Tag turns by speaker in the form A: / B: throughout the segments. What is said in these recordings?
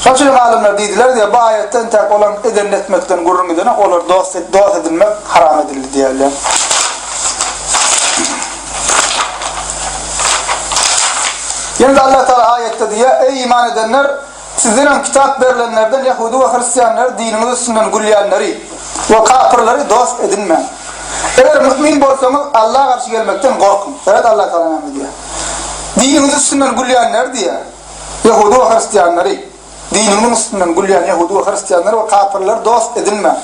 A: Şonuň üçin hem alymlar diýdiler diýýär, bu aýatda entäk olaryň edenini etmekden gürrüň gidenok, olary dost dost edinmek haram edildi diýýärler. Ýene-de Allah Tagala aýatda diýýär, Eý iman edenler, sizden öň kitap berlenlerden ýahudy we hristianlary diniňiz üstünden gülýänleri we kapyrlary dost edinmäň. Eger mümin bolsaňyz, Alla garşy gelmekden gorkuň. Seret Allah Tagala näme diýýär. Diniňiz üstünden gülýänleri diýýär. Ýehudy we hristianlary, diniňiziň üstünden gülýän ýehudy we hristianlary we kapyrlary dost edinmäň.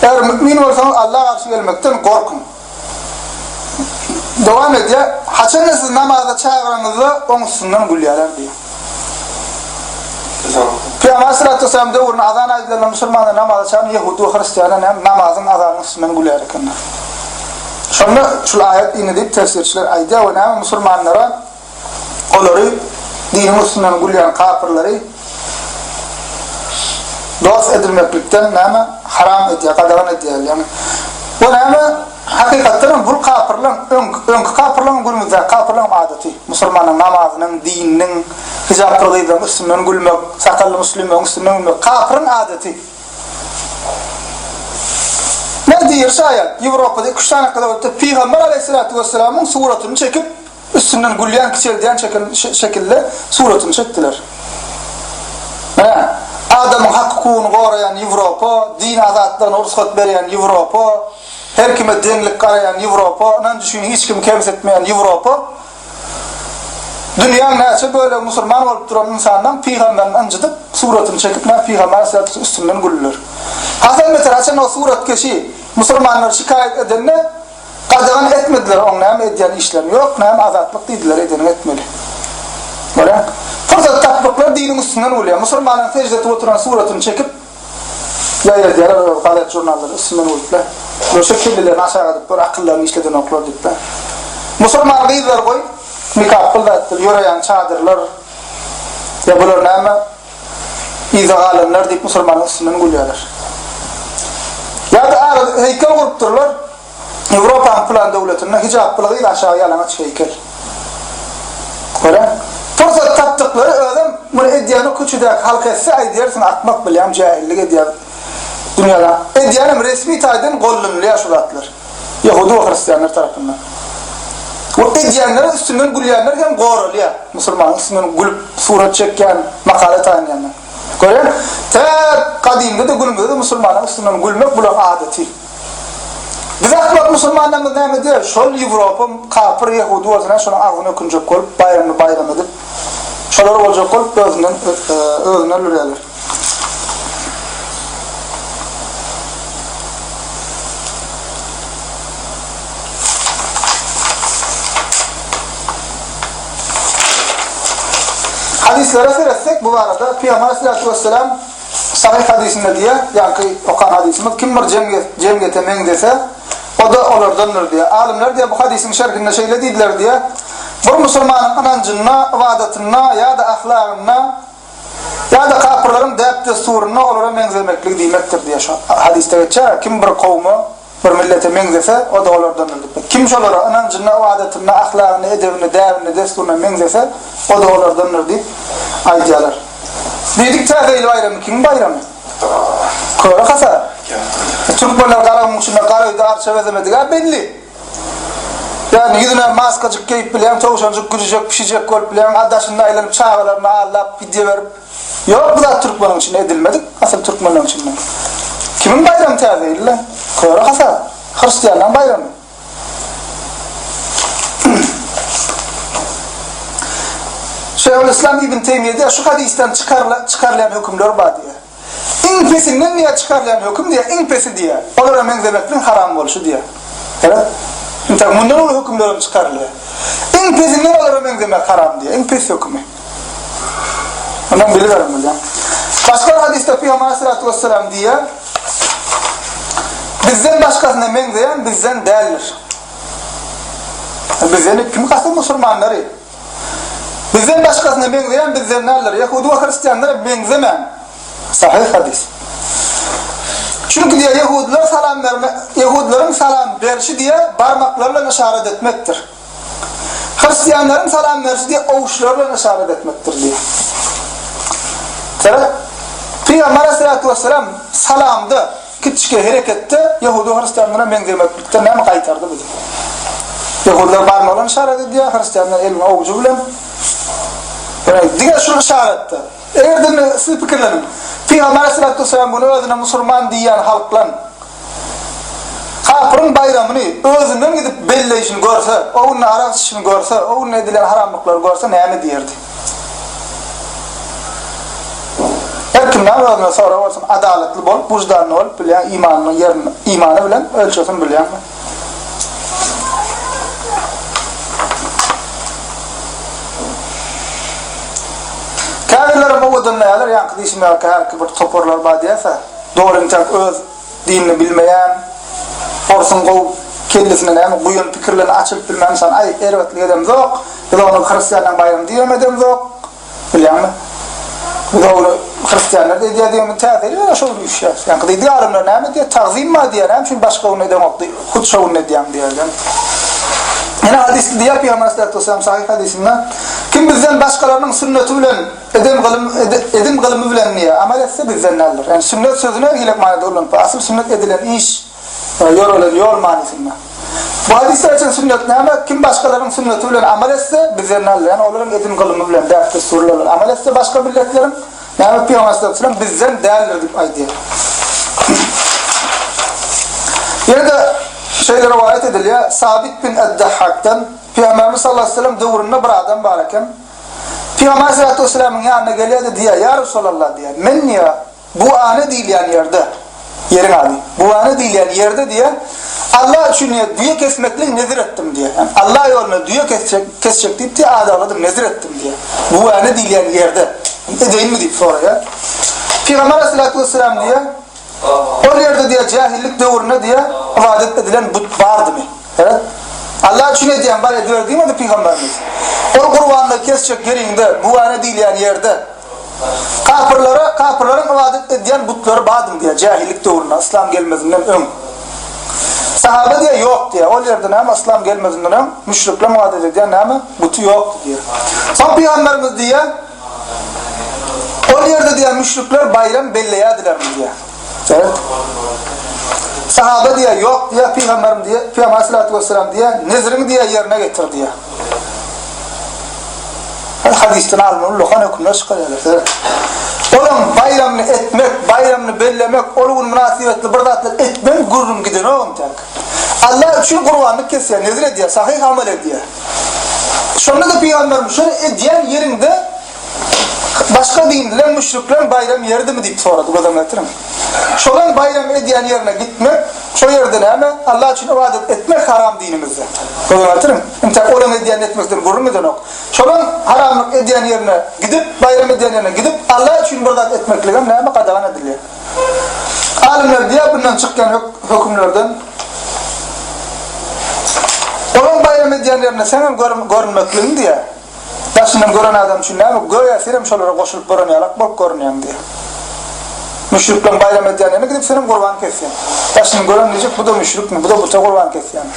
A: Eger mümin bolsaňyz, Alla garşy gelmekden gorkuň. Dowam edýär, Haçanda siz namaza çagyranyňyzda, oň üstünden gülýärler diýýär. Pygamber aleyhissalatu vesselam döwründe azan aýdylanda musulmanlar namaza çagyran ýehudy we hristianlar näme namazyň azanyň üstünden gülýär ekenler. Şonda şul aýat indi diýip tefsirçiler aýdýar we näme musulmanlara Olary, diniň üstünden gülýän kapyrlary dost edinmeklikden näme haram edýär, gadagan edýär. Ýagny bu näme hakykatdan hem bul kapyrlaryň öň öňki kapyrlaryň günümizdäki kapyrlaryň adaty. Musulmanyň namazynyň, dininiň, hijaply gyzlaryň üstünden gülmek, sakally musulmanyň üstünden gülmek kapyryň adaty. Men diýir şaýat, Ýewropada iki-üç sany gyz bolupdyr, Pygamber aleýhissalatu wessalamyň suratyny çekip, Üstünden gülýän, kiçeldýän şekilde suratyny çekdiler. Menä, adamyň hak-hukugyny goraýan Ýewropa, din azatlygyna rugsat berýän Ýewropa, her kime deňlik garaýan Ýewropa, ynanç üçin hiç kimi kemsitmeýän Ýewropa, dünýäň näçe bölegi musulman bolup duran ynsanlaň pygamberini ynjydyp, suratyny çekip, nä pygamber aleyhissalatu üstünden güldüler. Hasam beter, haçan o suratkeşi musulmanlar şikaýat edende, Gadagan etmediler oň näme edýän işlerini ýok näme azatlyk diýdiler edeniňi etmeli. Görýäň. Pursat tapyplar diniň üstünden gülýär. Musulmanyň sežde edip oturan suratyny çekip ýaýradýarlar öz gazet žurnallarda üstünden gülüpler. Bular şu kellelerini aşak edip bir akyllaryny işledenoklar diýipler. Musulman gyzlar goý nikap gyl zatdyr ýöreýän çadyrlar ýa bular näme Yza galanlar diýip musulmanyň üstünden gülýärler. Ýa-da arada heýkel gurupdyrlar. Ýewropanyň pylan döwletinde hijaply gyz aşagy ýalaňaç heýkel. Görýäň? Pursat tapdyklary özem muny edýäni köçedäki halk etse aýdýarsyň akmak bilýäň jähillik edýär dünýäde. Edýänem resmi taýdan gollanylýar şu zatlar. Ýehudy we hristianlar tarapyndan. We edýänlere üstünden gülýänler hem goralýar. Musulmanyň üstünden gülüp surat çekýän, makala taýynlaýanlar. Görýäň, tä gadymda-da günümizde-de musulmanyň üstünden gülmek bularyň adaty. Biz akmak musulmanlarymyz näme edýär? Şol Ýewropa kapyr ýehudy bolsa näme şonuň agzyny ökünjek bolup, baýramyny baýram edip, şolar boljak bolup özünden özüni öldürýärler. Hadyslara seretsek bu barada Pygamber aleyhissalatu vesselam sahyh hadysynda diýýär, ýaňky okan hadysymyz kim bir jemgyýete meňzese, o-da olardandyr diýýär. Alymlar diýýär bu hadysyň şerhinde şeýle diýdiler diýýär, Bir musulmanyň ynanjynda, ybadatynda ýa-da ahlagynda Ýa-da kapyrlaryň däp-dessuryna olara meňzemekligi diýmekdir diýýär. Şu hadysda geçýär, kim bir kowuma, bir millete meňzese, o-da olardandyr diýip. Kim şolara ynanjynda, ybadatynda, ahlagynda, edebinde, däbinde, dessurynda meňzese, o-da olardandyr diýip aýdýarlar. Diýdik Täze ýyl baýramy kimiň baýramy? Köre hasa. Türkmenler Garagumuň içinde gara öýde arça bezemedik-ä belli. Ýagny ýüzüne maskajyk geýip bilýäň, towşanjyk, güjüjek, pişijek bolup bilýäň, a daşynda aýlanyp çagalaryny aldap wideo berip. Ýok bu zat türkmeniň içinde edilmedik, asyl türkmenleň içinde. Kimiň baýramy täze ýyl-la? Köre hasa, hristianlaň baýramy. Şeýhulyslam Ibn Teýmiýe diýýär, şu hadysdan çykarylýan hökümler bar diýýär. Iň pesinden diýýär çykarylýan höküm diýýär, iň pesi diýýär. Olara meňzemekligiň haram bolşy diýýär. Seret. Intäk mundan uly hökümlerem çykarylýar. Iň pesinden olara meňzemek haram diýýär. Iň pes hökümi. Ondan biliberiň bolýar. Başga bir hadysda Pygamber aleyhissalatu vesselam diýýär, Bizden başgasyna meňzeýän bizden däldir. Bizden kim kasty musulmanlary? Bizden başgasyna meňzeýän bizden däldir. Ýehudy we hristianlara meňzemäň. Sahyh hadys. Çünki diýýär, ýehudylar salam berme, ýehudylaryň salam berşi diýýär, barmaklary bilen yşarat etmekdir. Hristianlaryň salam berşi diýýär, owuşlary bilen yşarat etmekdir diýýär. Seret. Pygamber aleyhissalatu vesselam salamda, kiçijik hereketde ýehudy hristianlara meňzemeklikden näme gaýtardy bizi? Ýehudylar barmagy bilen yşarat edýär, hristianlar elini owujy bilen. Ýöne diňe şu yşaratda. Eger-de indi siz pikirleniň. Pygamber aleyhissalatu vesselam muny özüne musulman diýýän halklan kapyryň baýramyny özünden gidip belleýşini görse, o günde arak içişini görse, o günde edilýän haramlyklary görse näme diýerdi? Her kim näme özüne sorag bersin, adalatly bolup, wyždanly bolup bilýän, imanynyň ýerinde, imany bilen ölçesin bilýäňmi? Käbirlerem owadanlaýarlar, ýaňky diýşim ýaly häki bir toparlar bar diýýärse, dogry intäk öz dinini bilmeýän, orsuň gowy kellesine näme guýan pikirlerini açylyp bilmän ynsan, aý, erbetlik edemzok, biz ony hristianlaryň baýramy diýibem edemzok, bilýäňmi? Biz ony hristianlar-da edýär diýen täsiri ýöne şo gün üýşýär. Ýaňky diýdik alymlar näme diýýär, tagzym bar diýýär, näme üçin başga gün edeňok, hut şo gün edýäň diýýär. Ýene hadysda diýýär Pygamber aleyhissalatu vesselam sahyh hadysynda, Kim bizden başgalarynyň sünneti bilen Eden gylym, edim gylymy bilen diýýär, amal etse bizden däldir. Ýagny sünnet sözüne hile manyda ulanyp, asyl sünnet edilen iş, ýörelen ýol manysynda. Bu hadysda geçen sünnet näme? Kim başgalaryň sünneti bilen amal etse, bizden däldir. Ýagny olaryň edim gylymy bilen, däp-dessurlary bilen amal etse başga milletleriň, näme Pygamber sallallahu bizden däldir diýip aýdýar. Ýene-de şeýle rowaýat edilýär, Sabit bin Ed-Dahhakdan, Pygamberimiz sallallahu aleyhi ve sellem döwründe bir adam bar eken. Pygamber aleyhissalatu vesselamyň ýanyna gelýär-de diýýär, Ýa Resulallah diýýär, men diýýär, Buane diýilýän ýerde, ýeriň ady, Buane diýilýän ýerde diýýär, Allah üçin diýýär, düýe kesmekligi nezir etdim diýýär. Ýagny Allah ýolunda düýe kesjek, kesjek diýip diýýär, adagladym, nezir etdim diýýär. Buane diýilýän ýerde edeýinmi diýip soraýar. Pygamber aleyhissalatu vesselam diýýär, Ol ýerde diýýär, jähillik döwründe diýýär, ybadat edilen but bardymy? Seret. Allah üçin edýän, bar ediber diýmedi pygamberimiz. Ol gurbanlygy kesjek ýeriňde, Buwäne diýilýän ýerde kapyrlara, kapyrlaryň ybadat edýän butlary bardymy diýýär, jähillik döwründe, yslam gelmezinden öň. Sahaba diýýär, ýok diýýär. Ol ýerde näme, yslam gelmezinden öň müşrikleriň ybadat edýän näme, buty ýokdy diýýär. Soň pygamberimiz diýýär, Ol ýerde diýýär, müşrikler baýram belleýärdilermi diýýär. Seret. Sahaba diýýär, ýok diýýär, pygamberim diýýär, pygamber aleyhissalatu vesselam diýýär, nezriňi diýýär, ýerine getir diýýär. Her hadysdan alymlar ullakan hökümler çykarýarlar. Seret. Olaň baýramyny etmek, baýramyny bellemek, ol gün mynasybetli bir zatlar etmek gürrüň gidenok entäk. Allah üçin gurbanlyk kesýär, nezir edýär, sahyh amal edýär. Şonda-da pygamberimiz şony edýän ýeriňde başga dinlileň, müşrikleň baýram ýeridimi diýip sorady, göz öňüne getiriň. Şolaň baýram edýän ýerine gitmek, şo ýerde näme, Allah üçin ybadat etmek haram dinimizde. Göz öňüne getiriň. Intäk olaň edýänini etmekden gürrüň edenok. Şolaň haramlyk edýän ýerine gidip, baýram edýän ýerine gidip, Allah üçin bir zat etmekligem näme gadagan edilýär. Alymlar diýýär bundan çykýan hökümlerden Olaň baýram edýän ýerinde seňem görünmekligiň diýýär. Daşyndan gören adam üçin näme, göýä senem şolara goşulyp gören ýalak bolup görünýäň diýýär. Müşrikleň baýram edýän ýerine gidip senem gurban kesýäň. Daşyndan gören diýjek, bu-da müşrikmi, bu-da buta gurban kesýärmi?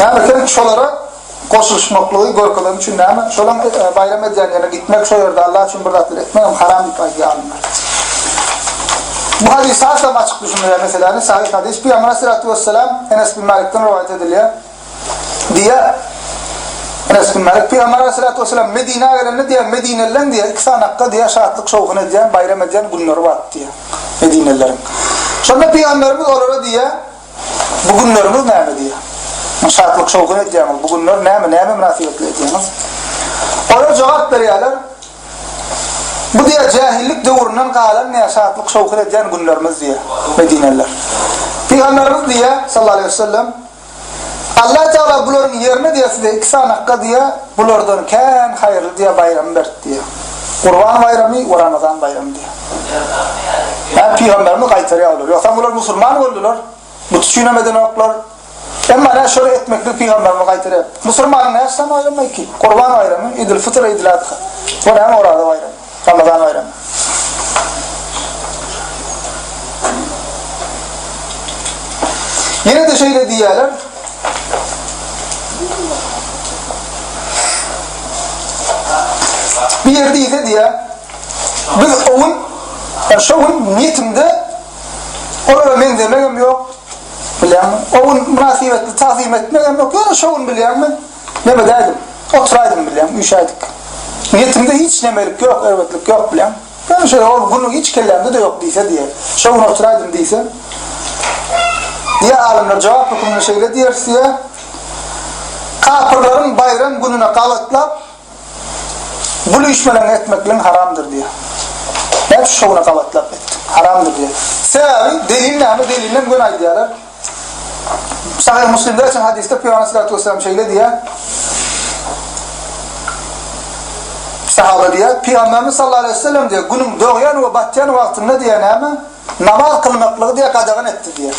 A: Näme sen şolara Goşulyşmaklygy görkezeni üçin näme? Şolaň baýram edýän ýerine gitmek, şo ýerde Allah üçin bir zatlar etmek hem haram diýip aýdýar alymlar. Bu hadys hasam açyk düşündirýär meseläni. Sahyh hadys. Pygamber aleyhissalatu vesselam Enes bin Malikden rowaýat edilýär. Diýýär, Enes bin Malik, Pygamber aleyhissalatu vesselam Medinä gelende diýýär, Medinelileň diýýär, iki sany hakda diýýär, şatlyk-şowhun edýän, baýram edýän günleri bar diýýär. Medinelileriň. Şonda Pygamberimiz olara diýýär, Bu günleriňiz näme diýýär. Şatlyk-şowhun edýäňiz, bu günler näme, näme mynasybetli edýäňiz? Olar jogap berýärler, Bu diýýär, jähillik döwründen galan diýýär, şatlyk-şowhun edýän günlerimiz diýýär, medineliler. Pygamberimiz diýýär, sallallahu aleýhi we sellem, Allah Teala bularyň ýerine diýýär size iki sany hakga diýýär, bulardan kän haýyrly diýýär baýramy berdi diýýär. Gurban baýramy we Ramazan baýramy diýýär. Hä, pygamberimiz gaýtarýar olary. Ýogsam olar musulman boldular. But üçinem edenoklar. Emma nä şoly etmeklik pygamberimiz gaýtarýar. Musulmanyň näçe sany baýramy bar? Iki. Gurban baýramy, Idil fytr, Idil adha. Bu näme oraza baýramy? Ramazan baýramy. Ýene-de şeýle diýýärler. Bir ýer diýse diýýär. Biz o gün. Ýani şo gün niýetimde olara meňzemegem ýok, bilýäňmi? O gün mynasybetli tagzym etmegem ýok. Ýöne şo gün bilýäňmi, neme edäýdim, oturaýdym bilýäň, üýşäýdik. Niýetimde hiç nemelik ýok, erbetlik ýok bilýäň. Ýöne şeýle ol gün hiç kellämde-de ýok diýse diýýär. Şo gün oturaýdym diýse, diýýär alymlar jogap hökmünde şeýle diýeris diýýär, Kapyrlaryň baýram gününe gabatlap, bul üýşmeleňi etmekligiň haramdyr diýýär. Näme üçin şo güne gabatlap etdiň? Haramdyr diýýär. Sebäbi delil näme? Delilinem göni aýdýarlar. Sahyh Muslimde geçen hadysda Pygamber aleyhissalatu vesselam şeýle diýýär. Sahaba diýýär, Pygamberimiz sallallahu aleyhi ve sellem diýýär, günüň dogýan we batýan wagtynda diýýär näme? Namaz kylmaklygy diýýär gadagan etdi diýýär.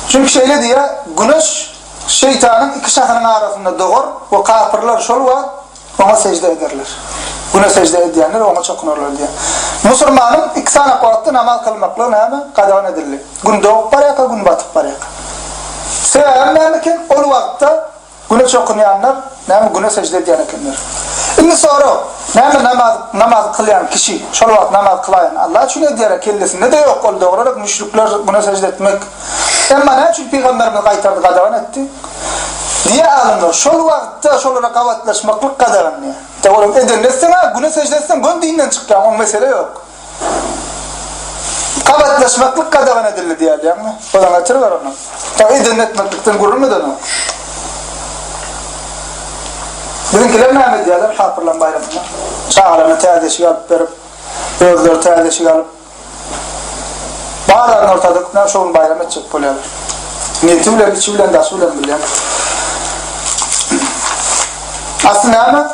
A: Çünki şeýle diýýär, güneş şeýtanyň iki şahynyň arasynda dogar we kapyrlar şol wagt Oňa sežde ederler. Güne sežde edýänler oňa çokunarlar diýýär. Musurmanyň iki sany wagtda namaz kylmaklygy näme? Gadagan edildi. Gün dogup barýarka, gün batyp barýarka. Sebäbem näme eken? Ol wagtda Güne çokunýanlar näme Güne sežde edýän ekenler. Indi sorag, näme namaz namaz kylýan kişi şol wagt namaz kylaýan Allah üçin edýär-ä kellesinde-de ýok ol dogry müşrikler Güne sežde etmek. Emma näme üçin pygamberimiz gaýtardy gadagan etdi? Diýýär alymlar, şol wagtda şolara gabatlaşmaklyk gadagan diýýär. Tä olaryň edenini etseň-ä, güne sežde etseň göni dinden çykýaň, oň mesele ýok. Gabatlaşmaklyk gadagan edildi diýýär, ýagny, ozaň getiriber ony. Tä edenini etmeklikden gürrüň edenok. Biziňkiler näme edýärler kapyrlaryň baýramynda? Çagalaryna täze eşik alyp berip, özleri täze eşik alyp, Bar zadyny orta döküp näme şo gün baýram etjek bolýarlar. Niýeti bilen, içi bilen, daşy bilen bilýän. Asly näme?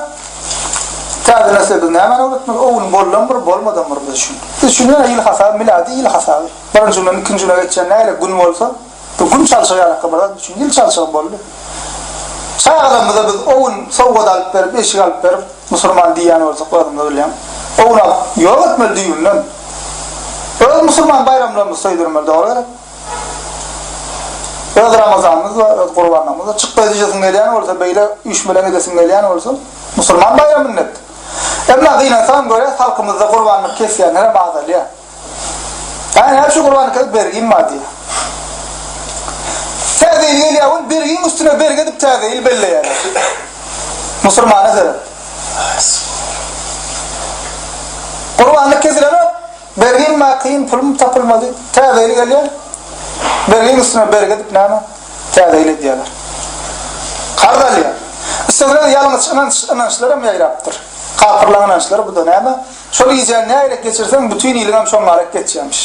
A: Täze nesle biz nämäni öwretmeli? O gün boldam bir, bolmadam bir biz üçin. Biz üçin ýöne ýyl hasaby, milady ýyl hasaby. Birinji günden ikinji güne geçýän nähili gün bolsa, Bu gün çalşygy ýalakga bir zat üçin ýyl çalşygy boldy. Çagalarymyza biz o gün sowgat alyp berip, eşik alyp berip, musurman diýýän bolsak özümiz bilýäň. O gün alyp ýok etmeli düýbünden. Öz musurman baýramlarymyzy söýdürmeli dogry gerek. Öz Ramazanymyz bar, öz gurbanlygymyz bar. Çykdaýy edesiň gelýän bolsa, beýle üýşmeleň edesiň gelýän bolsa, musurman baýramyny et. Emma gynansagam görýäs halkymyzda gurbanlyk kesýänlerem azalýar. Hä, näme üçin gurbanlyk kesip bergim bar diýýär. Täze ýyl gelýär, ol bergiň üstüne bergi edip täze ýyl belleýärler. Musurmana seret. Gurbanlyk kesilenok, bergim bar, kyn, pulum tapylmady. Täze ýyl gelýär. Bergiň üstüne bergi edip näme? Täze ýyl edýärler. Karz alýar. Üstesine ýalňyş ynanç, ynançlar hem ýaýrapdyr. Kapyrlaryň ynançlary bu-da näme? Şol gijäni nägilek geçirseň, bütin ýylyňam şoňňalak geçýämiş.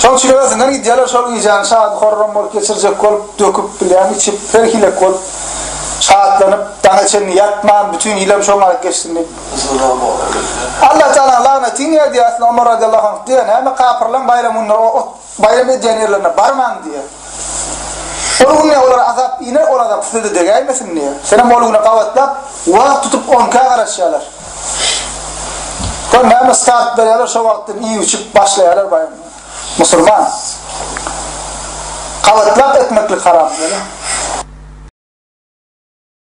A: Şoň üçin özünden gidýärler, şol gijäni şady-horram bolup geçirjek bolup, döküp, bilýän, içip, her hilek bolup, şatlanyp, daňa çenli ýatman, bütin ýylam şoňňalak geçsin diýip. Allatagalaň lagnaty inýär diýýär, aslynda Omar radiallahu anh diýýär, näme kapyrlaň baýram günleri ot baýram edýän ýerlerine barmaň diýýär. Ol gün diýýär olara azap iner, ol azap size-de degäýmesin diýýär. Senem ol güne gabatlap, wagt tutup onka garaşýarlar. Gör näme start berýärler şo wagtdan iýip-içip başlaýarlar baýram. Musulman. Gabatlap etmeklik haram diýýärler.